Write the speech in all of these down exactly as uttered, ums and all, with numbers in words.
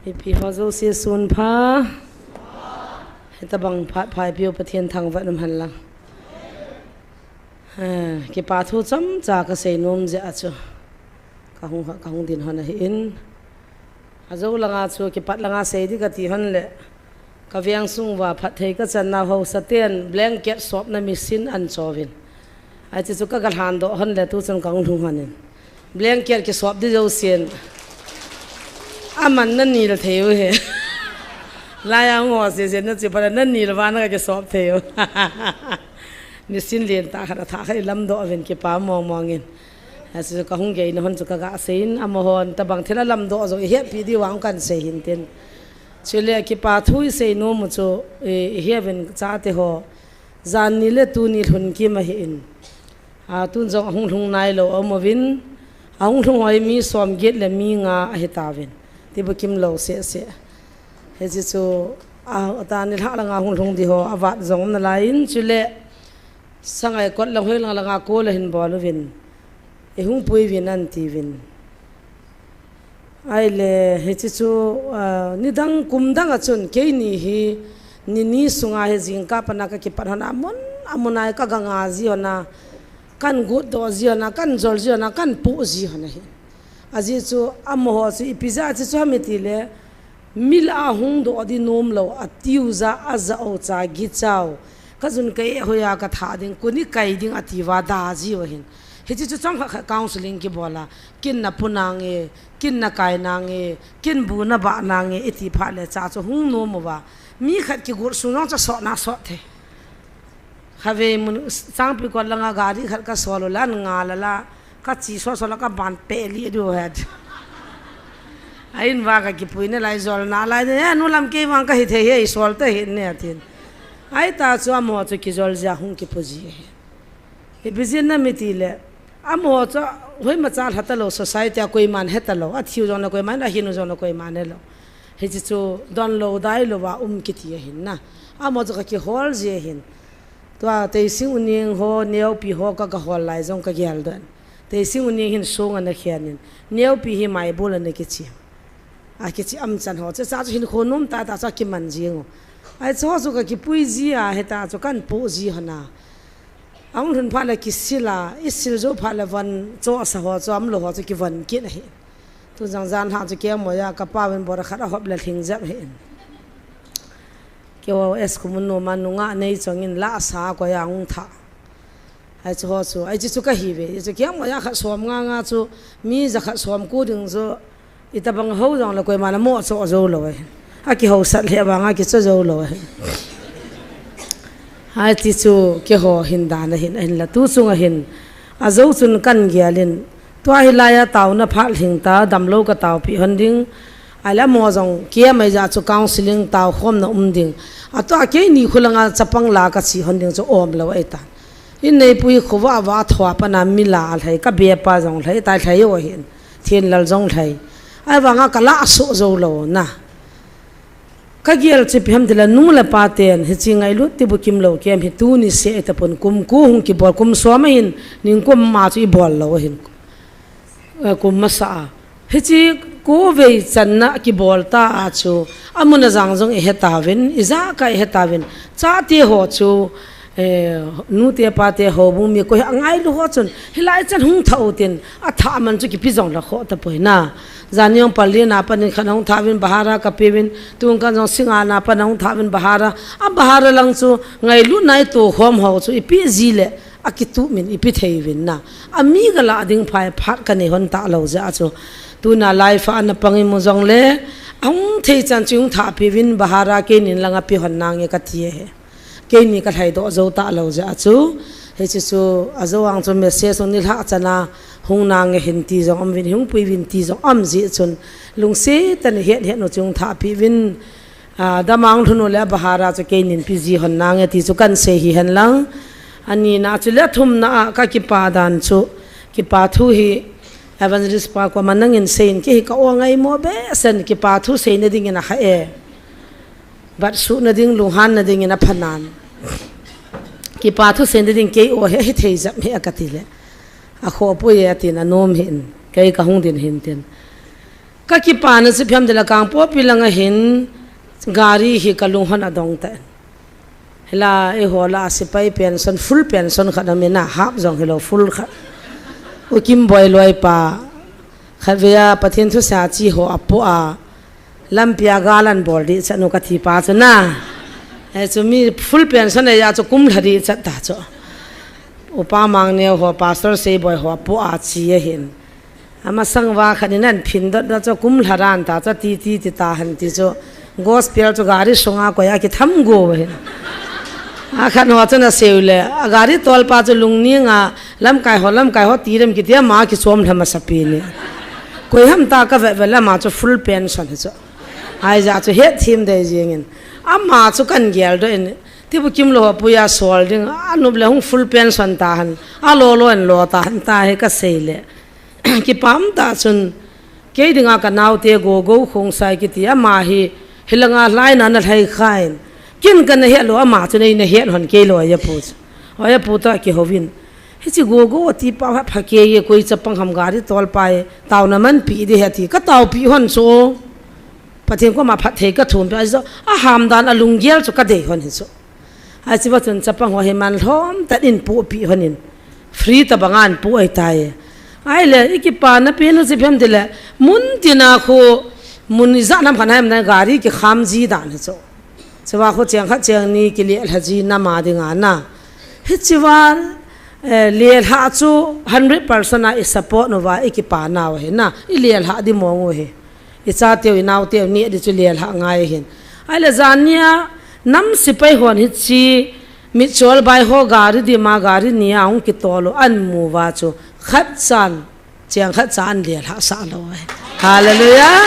Ipi ho jouse sun pha. Hitabang phat phai piu Pathen thangvah in um hen lang. Eh, kipa thu chomcha kasei nom jeh a chu. Kahung, kahung ding hon ahin. Ajo langa chu kipat langa sei ding kati hon le. Kaveng sung uva phatthei kachan nau haosa ten blanket sopna machine ahin cho uvin. Ahi chu chu kaga lhan doh hon le tuchun kahung lhung hon in. Blanket kisop ding jousen. Aman nanil thei u hi. Laiya hung ho sese nachi phat nanil uva nakisop thei u. Machine lentah khat athah khat ilam doh uvin kipa mong mong in. Ahi chu kahung gei na hon chu kaga sei in amahon tabang thil alam doh jong ihet pi ding vang kan sei hin tin. Chule kipa thu isei nom u chu, eh, ihet uvin chate ho. Jan ni le tuni lhun kim ahin. A, tun jong ahung lhung nailou aum uvin. Ahung lhung ho hi mi som get le mi nga ahi tauvin. Ti bukim lou sese. Hiche chu, a, atan nilhah langa hung lhung ding ho, avat jong um nalai in chule. Sangai kot lang hoi lang langa call ahin bol uvin. Ihung pui uvin ahin ti uvin. Ahile, hiche chu, ah, nidang kum dang a chun, keini hi, ni ni sunga hi jingkah pana kakipat hon a mun, amun a hi kaga nga ji hon a, kan got doh ji hon a, kan jol ji hon a, kan poh ji hon ahi. Ajeh chu, amaho chu ipi jeh a hiche chu ham iti le, mi lah a hung doh ding nom lou, atiu ja, aja u cha, gicha u. Kajun ka-eh hoi a kathah ding, kuni kai ding ati uva da ji u ahin. Hiche chu chomkhat khat counseling kibol a, kin napu nange, kin nakai nange, kin bu nabah nange, iti phat le cha chu hung nom uva. Mi khat kigot sung jong chu sot na sot thei. Khatvei mun Changpi kot langa gari khat kasol u le ahin ngal a la, kachi sot sot la kaban peh lih diu ahi. A in uva kakipui nalai jol nalai, eh, nu lam kei vang kahi thei hi, isol tahih in atin. Ahita chu amaho chu kijol jeh a hung kipu ji ahi. Ipi jeh ham iti le, amaho chu hoimacha lha talou, society a koiman he talou, athiu jong le koiman, ahin u jong le koiman helou. Hiche chu donlou dailou a um kiti ahin na. Amaho chu kakihol ji ahin. Tua Teising Uning ho, Neopi ho kaga hol lai jong kagel doh in. Teising Uning hin song ana khen in. Neopi hi Maibol ana kichi. Akichi amchan ho. Chuche chu hinkho nom tah tah chu akiman jing u. Ahi chu ho chu kakipui ji a, hita chu kan poh ji hon a. Ahung lhun phat le kisil a, isil jou phat le von chohsa ho chu umlou ho chu kivon kit ahi. Tun jong jan lhah chu kei moi a, kapa uvin bora khat ahop le lhing jep ahin. Keiho S Khumnoma nungah nei chong in lahsa a koi a hung thah. Ahi chu ho chu, ahi chu chu kahi ve. Ahi chu kei moi a khat som nga nga chu, mi ja khat som ko ding chu, itabang ho jong le koiman amo cho jou lou ahi. Akihousat lheh vang a kicho jou lou ahi. Ahi ti chu keiho hin dan ahin, ahinla tu chung ahin. Ajo chun kan gel in, tua hilai a taona phat lhing ta, damlou ka taopi hon ding. Ahile amaho jong, kei a mai ja chu counseling taokhomna um ding. Atua keini khu langa chapang la kachi hon ding chu umlou ahitan. In neipui khu va va thua pana mi la alhai, ka bepa jong lhai, tai lhai u ahin. Thenlal jong lhai. Ahivanga kala asuh jou lou na. Kagel chu ipi ham tile nu le pa ten, hiche ngailut ti bukim lou kem hi tuni seh tapon kum ko hung kibol kum som ahin, nikum ma chu ibol lou ahin. Eh, kum masa a. Hiche kovei channa kibol ta a chu, amun ajang jong ihe tauvin, ijakai ihe tauvin. Chate ho chu, eh, nute pate houbung mi koi angailu ho chun, hilai chan hung thah u tin, athah man chu kipi jong la khoh tapoi na. Jan jong pali na panin khat hung thah uvin bahara kape uvin, tun kan jong singa na pan hung thah uvin bahara. A bahara lang chu, ngailu nai tokhom ho chu, ipi ji le, akituh min ipi thei uvin na. Ami gala ding phai phat kanei hon talou jeh a chu. Tuna life a ana pang imu jong le, ahung thei chan chu hung thahpi uvin bahara keinin langa pe hon nange kati ahi. Keini kalhai doh jou talou jeh a chu. Hiche chu, ajo ang chu message jong nilhah chana hung nange hin ti jong um uvin hung pui uvin ti jong um jeh chun. Lungset tah in het het u chu hung thahpi uvin. A, damang lhun u le bahara chu keinin pe ji hon nange ti chu kan sei hi hen lang. Ani na chu le thumna a kakipa dan chu. Kipa thu hi Evangelist pa koma nangin sei in kei hi ka-o ngai mo behseh in kipa thu seina dingin akha e. Bat suhna ding, lunghanna dingin aphanan. Kipa thu seina ding kei o hi, hithei jep hi akati le. Akhoh poi e atin anom hin. Kei kahung ding hin tin. Ka kipana chu ipi ham tile Kangpokpi langa hin gari hi ka lunghon a dong tan. Hila eiho lah a sepai pension, full pension khat aum in a, half jong hilou, full khat. U Kimboi loipa, khatvei a Pathen thusei a chi ho apoh a, lampi a gal an bol ding chat u ka ti pa chu na. Hichu mi full pension a chu kum lha ding chat ta chu. Upa Mangneo ho, Pastor Seiboi ho apoh a chi ahin. Amasang uva khat in an phin dot dot chu kum lha dan ta chu ti ti ti ta hen ti chu. Gospel chu gari sunga koi a kitham go ahin. Akhat ho chun asei u le, a gari tolpa chu lungning a, lamkai ho, lamkai ho ti dem kiti ama kichom lha masapen e. Koi ham ta ka vet vet le ama chu full pension hi chu. Ahijeh chu hetthem dei jing in. Ama chu kan geldoh in. Tibu Kimlou ho puia sol ding, anop le hung full pension ta hen. Alo lo in lo ta hen ta hi ka sei le. Kipah um tah chun, kei dinga ka naote Gogo Khongsai kiti ama hi, hilanga lhaina ana lhai khan. Ken kana het lou, ama chun eina het lhon kei lou ahi apu chu. Ahi apu toh kihouvin. Hiche Gogo ati pa pha kei e, koi chapang ham gari tolpa e, taona manpi ding ahi ati, ka taopi lhon chu. Pathen koma phatthei ka thum peh, ajo, aham dan a lunggel chu ka dei lhon hi chu. Ahi cheva chun chapang ho hi man lhom tah in pohpi lhon in. Free tabang a an poh ahitai. Ahile, i kipana pen u chu ipi ham tile, mun tina khu, mun ijat ham khat ham na gari kikham ji dan hi chu. Cheva khu cheng khat cheng ni kile lha ji na ma dinga na. Hicheva, eh, le lha chu hundred percent a i support uva i kipana u hi na. I le lha ding mong u hi. I chateu, i naoteu, neh ding chu le lha ngai ahin. Ahile jan nia, nam sepai hon hiche, mitchol bai ho gari dima gari nia hung kitol u an mu uva chu, khat chan, cheng khat cha an le lha sah lou ahi. Hallelujah.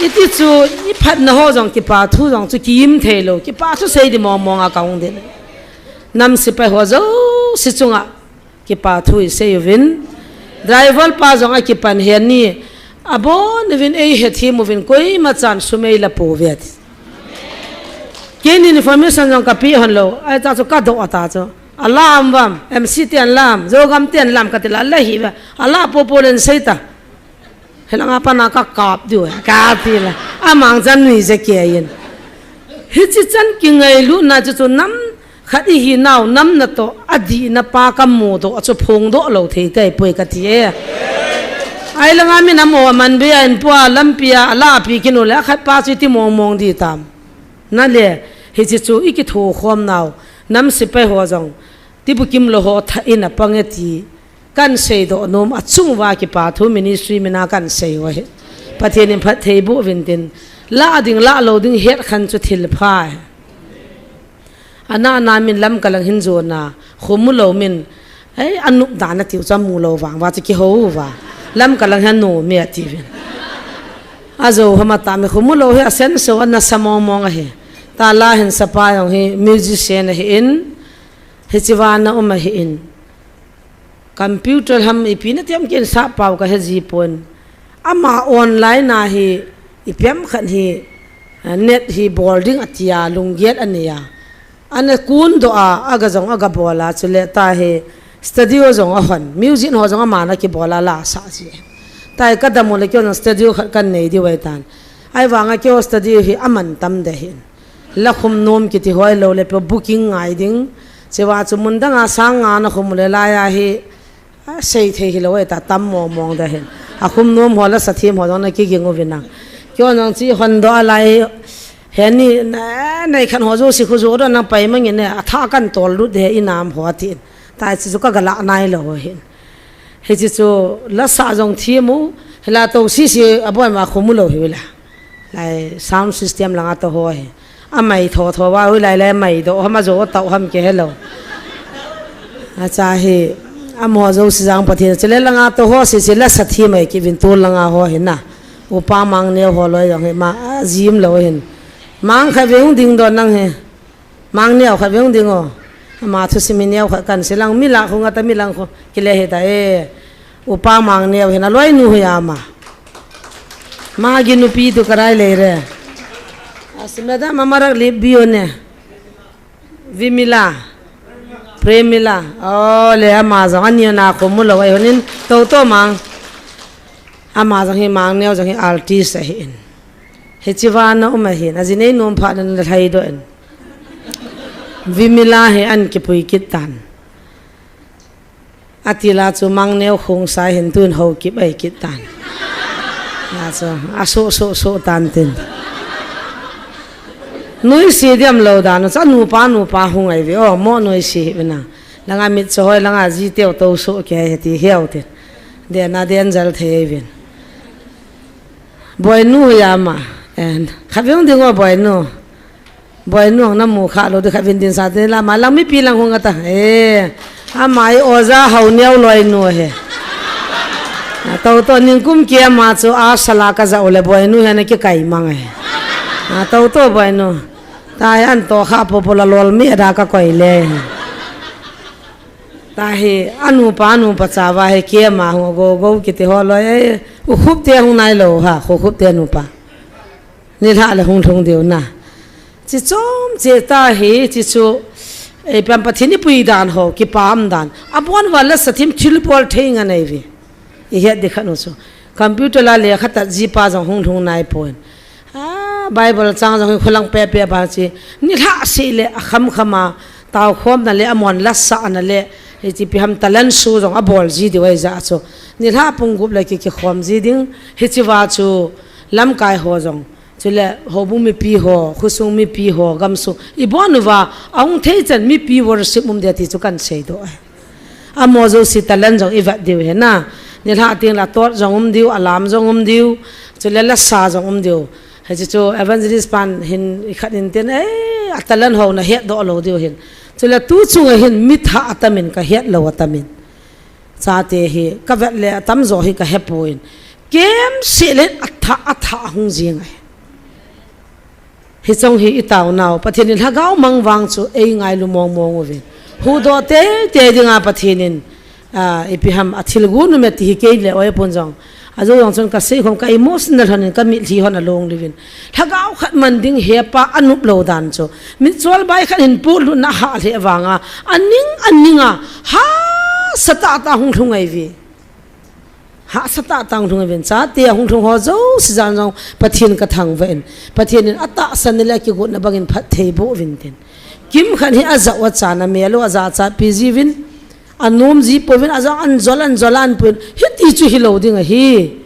Iti chu, i phatna ho jong kipa thu jong chu ki-im thei lou, kipa thusei ding mong mong a ka hung ding. Nam sepai ho jouse chunga, kipa thu i sei uvin. Driver pa jong akipan hen ni. Abon uvin ei hethem uvin koima chan sum ei la pouve ati. Keini information jong ka pe lhon lou. Ahi ta chu ka doh ta chu. Alam vam, M C te an lam, Zogam te an lam ka ti la la hi va. Ala popo len sei ta. Hilanga pana ka kap diu, ka ti la. Amang chan nui je kei in. Hiche chan kingailutna chu chu nam khat i hinau nam natoh, adihna pa ka mudoh, chu phongdoh lou thei kai poi ka ti e. Ahilanga mi nam ho aman be a in pua lampi a, ala pi kinu le, akhat pa chu iti mong mong ding tam. Na le, hiche chu i kitho khom nau, nam sepai ho jong, Tibu Kimlou ho thah in apang e ti. Kan seidoh nom a chung uva kipa thu ministry mina kan sei u ahi. Pathen in phatthei boh uvin tin. La ding la lou ding het khan chu thil pha ahi. Ana ana min Lamka lang hin jona, Khomulou min, ei, anop dan atiu chu amu lou vang uva chu kihou uva. Lamka lang hin nom e ati uvin. Ajo hama ta mi Khomulou hi asen so ana sa mong mong ahi. Ta la hin sapa jong hi musician ahi in, hiche va na um ahi in. Computer ham ipi na tiam ken sap pau ka he ji pon. Ama online a hi ipi ham khat hi, ah, net hi bol ding atia lunggel anei a. Ana kun doh a, aga jong aga bol a, chule ta hi studio jong ahon. Music ho jong ama na kibol a la sa ji. Ta hi ka dam u le kei jong studio khat kan nei diu ahi tan. Ahivanga kei studio hi aman tam de hin. La khum nom kiti hoi lou le pe booking ngai ding. Cheva chu mun dang a sang nga na khum le lai a hi, a, sei thei hilou e ta tam mong mong de hin. A khum nom ho la sa thiem ho jong na kiging uvin nang. Kei jong chi hon doh a lai he ni na, nei khan ho jouse khu jo doh nang pai mang in ne, a tha kan tol lut de i nam ho tin. Ta chi chu ka ga la nai lou hin. Hiche chu la sa jong thiem u, hila to sisi a boi ma Khomulou hi la. Lai sound system langa to ho hi. Amai tho tho va hui lai lai mai doh ham ajo tau ham kei helou. Acha hi, amaho jouse jong Pathen chule langa to ho sisi la sa thiem mai kivin tul langa ho hi na. Upa Mangneo ho loi jong hi ma, a, jim lou hin. Mang kha veng ding doh nang hi. Mangneo khat veng ding o. Ama thusim hi neo khat kan sei lang mi la khu nga ta mi lang khu kile hi ta e. Upa Mangneo hin a loinu hi ama. Magi nupi tu karai lei re. Asi madam amarak lip bio ne. Vimila. Premila. O le ama jong ani na Khomulou ahi honin to to mang. Ama jong hi Mangneo jong hi artist ahin. Hiche vana um ahin, ajinei nom phat nan le thai doh in. Vimila hi an kipui kit tan. Atila chu Mangneo Khongsai hin tun Haokip ahi kit tan. Ya chu, aso, so, so tan tin. Nuisi diam lou dan, cha nupa, nupa hung ahi ve, o, mo nuisi hi ve na. Langa mit cho hoi, langa ji teo to so ke he ti heu tin. Dena den jal thei vin. Boinu ya ma. En, khat veng ding o Boinu. Boinu na mu kha lou di khat vin din sa te la ma lang mipi lang hung ata. E, ama i oja hau neo loi nu he. A, to to ning kum kia ma chu a sala ka ja ole Boinu he na ki kai mang he. A, to to Boinu. Ta he an to kha po po la lol mi da ka koi le. Ta hi, anupa, anupa chawa hi kema hu go go kiti ho loi, e, u khup te hung nai lou ha, khu khup te nupa. Nilhah le hung lhung diu na. Chi chom che ta hi, chi chu, e, pam Pathen i pui dan ho, kipam dan. Abon va la sa thim thil bol thei nga nei vi. I het di khat nu chu. Computer la le khat ta ji pa jong hung lhung nai pon. A, Bible chang jong hi kholang pe pe ba chi. Nilhah si le a kham kham a, tau khom na le a mon la sa na le, hi chi pi ham talent show jong a bol ji di wai ja chu. Nilhah pung gup le ki ki khom ji ding, hi chi wa chu lamkai ho jong. Chule houbung mipi ho, khosung mipi ho, gamsung. I bon uva, a hung thei chan mipi worship um dia ti chu kan sei do ai. Amo jouse talent jong i vet diu hi na. Nilhah teng la tot jong um diu, alam jong um diu, chule la sa jong um diu. Hiche chu evangelist pan hin i khat in tin, e, a talent ho na het doh lou diu hin. Chule tu chunga hin mi thah atamin ka het lou atamin. Chate hi ka vet le atam jo hi ka he pon. Kem si le a thah, a thah hung jing ai. Hi chong hi i tau nau, Pathen in lhagao mang vang chu ei ngailu mong mong uvin. Huhdoh tei tei dinga Pathen in, a, ipi ham a thil gun u me ti hi kei le oi pon jong. A jo jong chun ka sei khom ka emotional hon in ka mitlhi hon a long liuvin. Lhagao khat man ding he pa a nup lou dan chu. Mitchol bai khat in pu lu na ha le vanga. A ning, a ning a. Ha sa ta ta hung lhung ai vi. Hahsa tah tang lhung uvin chate a hung lhung ho jouse jan jong Pathen ka thangvah in. Pathen in atahsan le akigotna bangin phatthei boh uvin tin. Kimkhat hi ajah u achan a mel u ajachat pi jiuvin. Anom ji pouvin ajong an jol an jol an pouvin. Hiti chu hilou ding ahi.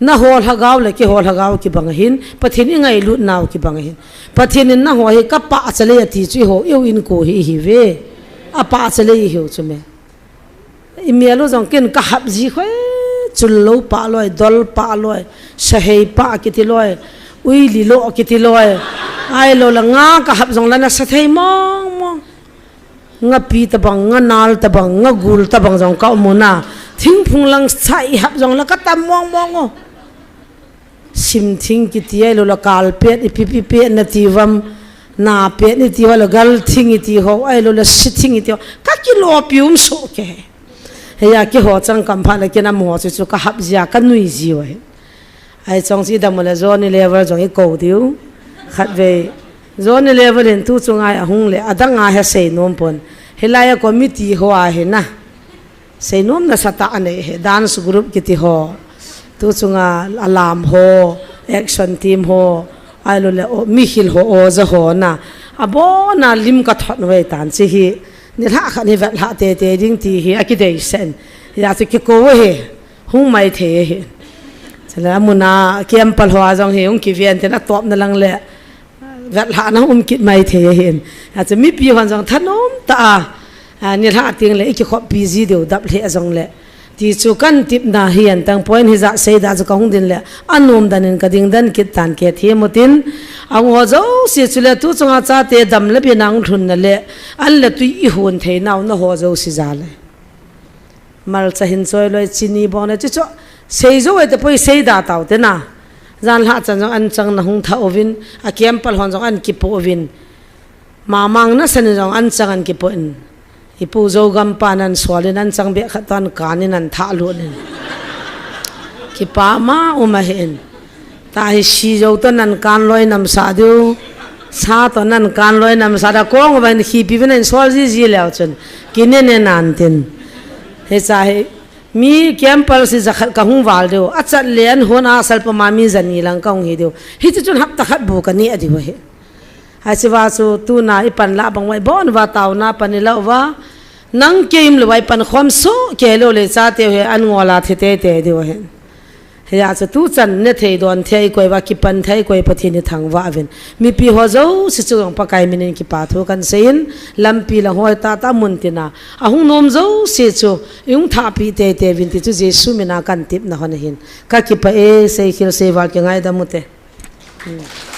Naho lhagao le keiho lhagao kibang ahin. Pathen i ngailut nau kibang ahin. Pathen in naho hi ka pahcha lei ati chu eiho, eiho inko hi ihi ve. Apahcha lei ihiu chu me. I mel u jong ken ka hap ji khoi, chul lou pah loi, dol pah loi, sahei pah kiti loi, uili lo kiti loi. Ahilou le nga ka hap jong le na sa thei mong mong. Nga pi tabang, nga nal tabang, nga gul tabang jong ka um u na. Thingphung lang sa i hap jong le ka tam mong mong u. Simthing kiti ahilou le kalpet, ipi pi pet na ti vam, napet ni ti ho le galthing iti ho, ahilou le sithing iti ho. Ka kilopi um soh ke. Heya keiho chang kam phat le ken amaho chu chu ka hap jia, ka nui jiu ahi. Ahi chong chu i dam u le Johnny Level jong i kou diu. Khatvei Johnny Level in tu chunga ahung le, adang a he sei nom pon. Hilai a committee ho ahi na. Seinom nasatah anei hi, dance group kiti ho, tu chunga alam ho, action team ho, ahilou le, o, mihil ho, oja ho na. Abon a lim ka thot vei tan chi hi, nilhah khat hi vetlhah tei tei ding ti hi, akideisah in. Hia chu kikou hi, hung mai thei hi. Chule amun a, camp pal ho a jong hi, hung kiven tin atop na lang le. Vetlhahna um kit mai thei ahin. Achu mipi hon jong thanom tah a, a, nilhah teng le i kikhoppi ji diu dap lheh jong le. Ti chu kan tipna hi an tang point hi ja sei da chu ka hung din le. Anom dan in ka ding dan kit tan ke thi mu tin. Ahung ho jouse chule tu chunga chate dam le bina hung lhun na le. An le tui i hon thei nau na ho jouse ja le. Malcha hin choi loi, chini bong le, chuchu sei jou e te poi sei da tau te na. Jan lhah chan jong an chang na hung tha uvin, a camp pal hon jong an kipo uvin. Mamang na san jong an chang an kipo in. I pu Zogam pa nan sual in an chang beh khat ton kan in an tha lut in. Kipa ma um ahi in. Tahi si jou to nan kan loi nam sa diu. Sa to nan kan loi nam sa da kong va in khipi vin in sol ji ji leo chun. Kine ne nan tin. He sa he. Mi camper si jakhat kahung val diu. Achat le an hon a salpa ma mi jani lang kahung hi diu. Hichu chun hapta khat bu kaneh diu ahi. Hiche va chu tuna ipan lah bang uva ibon uva taona pan ilou uva. Nang kei umlou uva ipan khom soh kei lou le chateu hi an ngol a thi teitei diu ahi. Hijeh chun tuchan ne thei don thei koi uva kipan thei koi Pathen ithangvah uvin. Mipi ho jouse chu jong Pakai minin kipa thu kahin seiyin lampi lang hoi tah tah mun tina. Ahung nom jouse chu ihung thahpi teitei uvin ti chu Jesu mina kahin tepna hon ahin. Kakipah e, seikhel seival kingaidam ute. Hmm.